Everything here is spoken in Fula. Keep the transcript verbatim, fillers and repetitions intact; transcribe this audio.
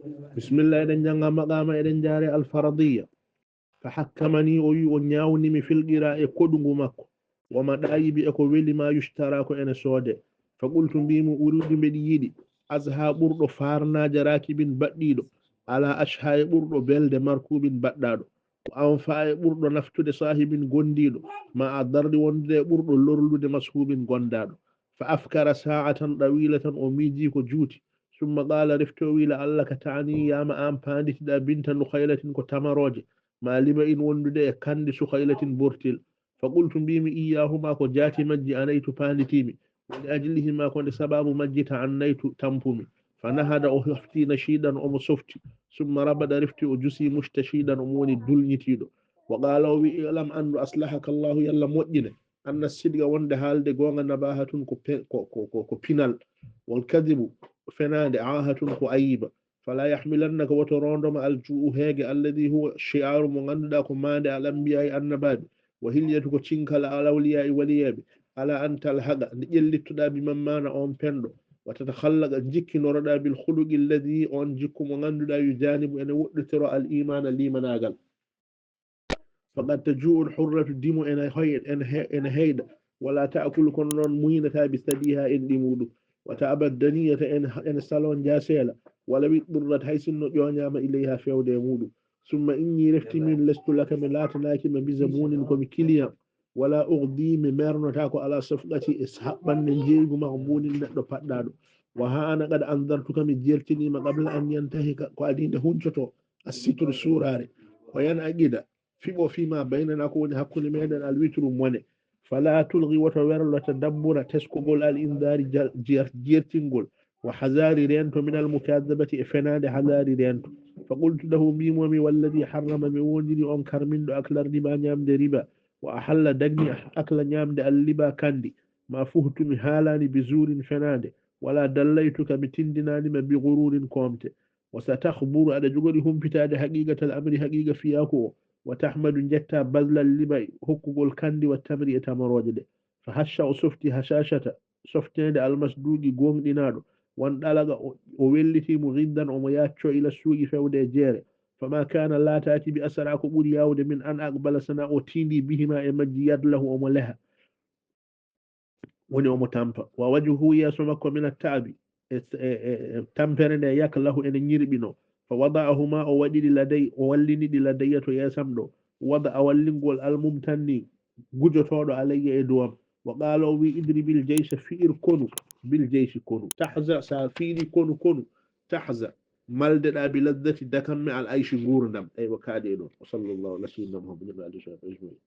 Bismillah, eɗen jannga maqama, eɗen jaare alfaradiya. Fa hakkamani, o wi o ñaawni mi fil qira e koɗungu makko. Wa maɗayibi, e ko weli ma yushtara ko ene soode. Fa qultu, mbimi, uridu, mbeɗi yiɗi, azha, ɓurɗo farnaaje, rakibin, baɗɗiiɗo, ala ashha, e ɓurɗo belde, markubin, baɗɗaaɗo, wa anfa, e ɓurɗo naftude, sahibin, gondiiɗo, ma a darri, wondude e ɓurɗo lorlude, mashubin, gondaaɗo. Fa afkara sa'atan dawilatan, o miiji ko juuti. Summa qala, refti o wi, la'allaka, taani yama an paanditiɗa, binta Nukhaylatin, ko tamarooje, ma liba in, wondude e kandi Sukhaylatin, bortil. Fa qultu, mbimi, iyyahuma, ko jaati majji, anaytu, paanditimi, wa li ajlihima, ko nde sababu majji, ta'annaytu, tampumi. Fa nahada, o hafti, nashidan, omo softi. Summa rabada, refti o jusi, mustashidan, omo woni dulñitiiɗo. Wa qala, o wi, i'lam, anndu, aslahaka Allahu, Yalla moƴƴine, anna sidqa, wonde haalde goonga, nabahatun, ko pe-, ko, ko, ko, ko pinal, wal kadibu, fenaande, aahatun, ko ayiba. Fala yahmilannaka, woto roondoma, al ju'u, heege, alladi huwa shi'aru, mo ngannduɗaa ko maande al anbiya, e annabaaɓe, wa hilyatu, ko cinkal, al awliya, e waliyeeɓe, ala an talhaqa, nde ƴellittoɗaa, bi man maana, on penɗo, wa tatakhallaqa, jikkinoroɗaa, bil khuluqi alladi, on jikku mo ngannduɗaa, yujanibu, ene woɗɗotoro, al imana, limanaagal. Faqad taju'u al hurratu, dimo ene hoy-, ene he-, ene heyɗa, wala ta'kulu, kono noon muynata, bi sadiha, enɗi muɗum, wa ta'aba daniyata, ene, ene salo njaseela, wala wi ɗurrat, hay sinno ƴooñaama, ilayha, fewde e muɗum. Summa inni, refti min, lestu laka, mi laatanaaki ma, bi zabunin, ko mi client, wala ughdi, mi mernotaako, ala safqati, e haɓɓande njeeygu ma, ko mbuunin neɗɗo paɗɗaaɗo. Wa ha ana qad anzartuka, mi jertiniima, qabla an yantahika, ko adii nde huncoto, assitru, suuraare. Wa yan aqida, fiɓo, fima baynana, ko woni hakkunde meɗen, al witru, mone. Fala tulghi, woto werlo, tadabbura, teskugol, al inzari, jer-, jer-, jertingol, wa hazari, rento, min al mukadabati, e fenaande, hazari, rento. Fa qultu lahu, mbimomi, walladi harrama, mi wondiri on karminɗo akla riba, ñamde riba, wa ahalla, dagni, akla, ñamde, al liba, kandi, ma fuhtu, mi haalani, bi zurin, fenaande, wala dallaytuka, mi tindinanima, bi gururin, koomte. Wa satakhburu, aɗa jogori humpitaade, haqiqatal amri, haqiqa fiyaku o. Wa tahmadu, njetta, bazlal libai, hokkugol kandi, wa tamri, e tamarooje ɗe. Fa hashsha, o softi, hashashata, softeende, almasduqi, gooŋɗinaaɗo. Wan ɗalaqa, o, o welliti mo, ghiddan, omo yacco, ila suuqi, fewde e jeere. Fama kana, laataaki, bi asra, ko ɓuri yaawde, min an aqbala, sana o tindi, bihima, e majji, yadlahu, omo leha. Woni omo tampa. Wa wajhu, yeeso makko, min atta'abi, e, e, e, e tampere nde, yaklahu, ene ñirɓino. Fa wada'ahuma, o waɗi ɗi laday, o wallini ɗi ladayya, to yeesam ɗo. Wada'a, wallingol, almumtanni, gujotooɗo, alayya, e duwam. Wa qala, o wi, idribil jaysa, fi'ir konu, bil jaysi, konu. Tahza, sa fi'iri konu, konu, tahza, maldeɗa, bi lazzati, dakamme, al ayshi, nguurndam. Eywa, kaaɗe e ɗon. Wa sallallahu ala sayyidina Muhammadin wa alihi wa sahbihi ajma'in.